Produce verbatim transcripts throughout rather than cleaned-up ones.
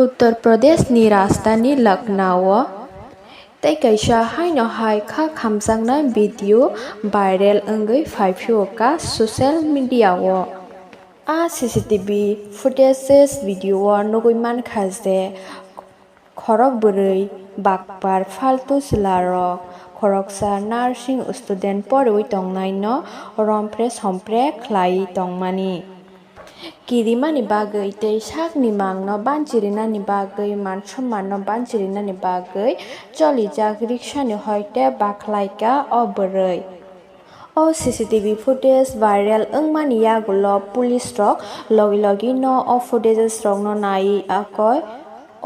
Uttar Pradeshni rajdhani Lucknow-o tei kaisa haino hai kha khamjaknai video viral wngwi phaiphio kha social media-o. A C C T V footages video-o nugwi mankha je khorok bwrwi bakpar faltu chwlarok khoroksa nursing student poriwi tongnaino rompre sompre khlaiwi tongmani. Kirimani bagwi tei sakni mangno banchirinani bagwi, man-sommanno banchirinani bagwi cholijak riksani hoite bakhlaika o bwrwi. O C C T V footage viral wngmani yagulo police rok logi logi no o footages rokno naiwi akoi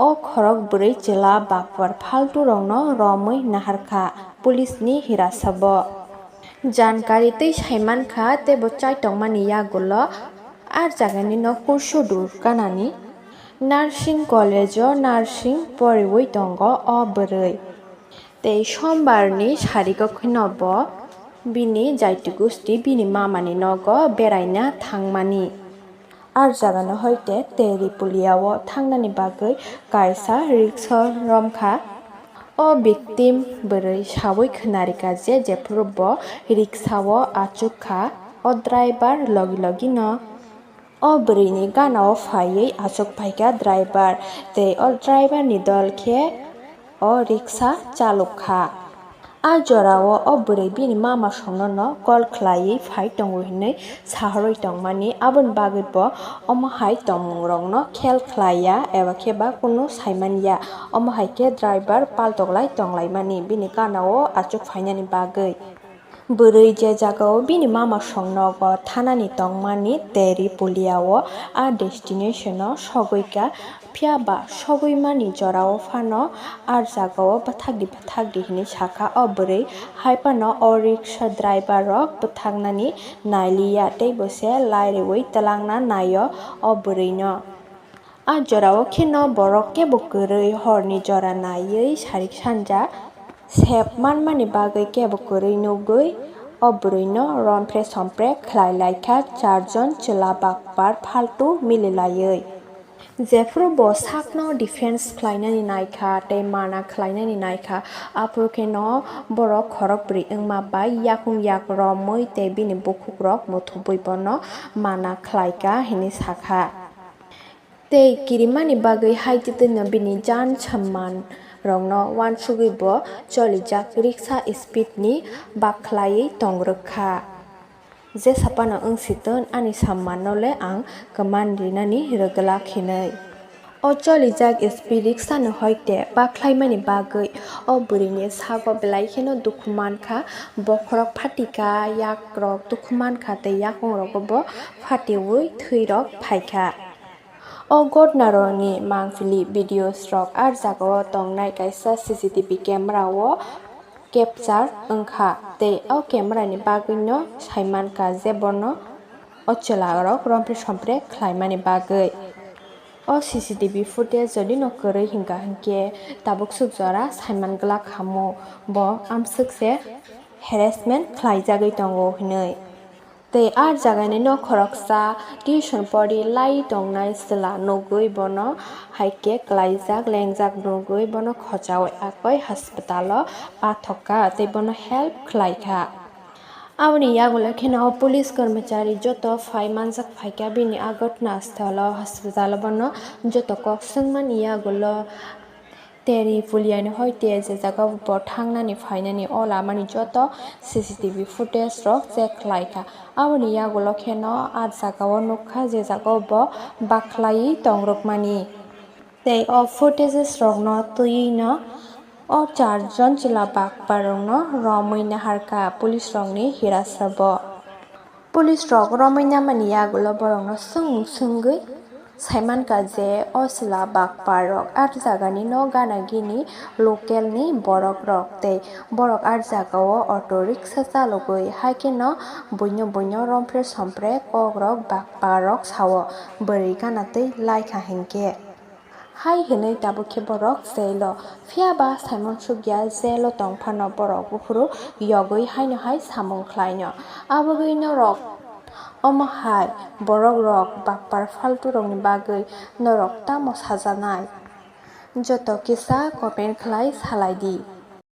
o khorok bwrwi chwla bakpar faltu rokno romwi naharkha police ni hirasabo. Jankari tei saimankha teibo chaitokmani yagulo ar jagani no kursu dur kanani nursing college o nursing poriwi tongo o bwrwi. Tei sombarni sarigo kheno bo bini jaiti gusti bini mamani nogo beraina thangmani. Ar jagano hoite Teri Pulia-o thangnani bagwi kaisa riksa romkha. O victim bwrwi sawi khwnarikha je jephuru bo riksa-o achukha, o driver logi logi no. O bwrwini gana-o phaiwi achuk phaikha driver, tei o driver ni dol khe o riksa chalok kha. A jora-o o bwrwi bini mama songno no call khlaiwi phai tongo hinwi sahorwi tongmani, aboni bagwi bo omo hai tongmung rokno khel khlaiya eba khe ba kunu saimanya. Omo hai khe driver paltoklai tonglaimani, bini gana-o achuk phainani bagwi. Bwrwi je jagao bini mama songnogo thanani tongmani Teri Pulia-o a destination-o sogwi kha, phiya ba sogwi mani jorao phano a jagao bwthakdi bwthakdi hinwi sakha o bwrwi. Hai phano o riksa driver rok bwthaknani nailiya tei bo se lairewi twlangna naio o bwrwino. A jorao kheno borok kebo kwrwi horni jora naiwi sarik sanja sep manmani bagwi kebo kwrwi nugwi o bwrwino rompre sompre khlai laikha charjon chwla bakpar faltu mililaiwi. Jephuru bo sakno defense khlainani naikha tei mana khlainani naikha, aphuru kheno borok khorok bwrwi wngma bai yakung yak romwi tei bini bukhukrok muthubwi bono mana khlaikha hinwi sakha. Tei kirimani bagwi hai twi twino bini jan samman rokno uansugwi bo cholijak riksa speed ni bakhlaiwi tong rwkha. Jesa phano wngsi ton ani samman no le ang kwman rinani rwgwlak hinwi. O cholijak speed riksa no hoite bakhlaimani bagwi o bwrwi ni sago belai kheno dukhu mankha, bokhorok phatikha, yak rok dukhu mankha tei yakung rogo bo phatiwi thwi rok phaikha. O ghotnarokni mangpili videos rok ar jagao tongnai kaisa C C T V camera o capture wngkha, tei o camera ni bagwino saimankha je bono o chwlarok rompre sompre khlaimani bagwi. O C C T V footage jodi no kwrwi hinkha hinkhe tabuk swk jora saiman glak hamo bo amswk se harassment khlaijagwi tongo hinwi. Tei a jagani nok khoroksa tuition pori lai tongnai chwla nugwi bono hai khe klaijak lengjak nugwi bono khochaui akoi hospital o pathok kha tei bono help khlai kha. Aboni yagulo kheno o police kormochari joto phai manjak phaikha bini a ghotna sthalo hospital o bono joto kok swngmani yagulo Teri Puliani hoite je jaga bo thangnani phainani o lamani joto C C T V footage rok check khlai kha. Aboni yagulo kheno a jagao nukha je jaga bo bakhlai tongrokmani. Tei o footages rokno twiwi no o charjon chwla bakpa rokno romwi naharkha police rokni hirasabo. Police rok romwi namani yagulo borokno swngmung swngwi saimankha je o chwla bakpa rok ar jagani no gana gini local ni borok rok tei borok ar jagao auto rickshaw chalogwi hai kheno buino buino rompre sompre kok rok bakpa rok sao bwrwi gana twi laikha hinkhe. Hai hwnwi tabuk khe borok jail o, phiya ba saimansukya jail o tong phano borok buphuru yogwi haino hai samung khlaino. Abo bagwi norok Omo hai borok rok bappar faltu rokni bagwi norok tamo sajanai? Joto kisa comment khlai salai di.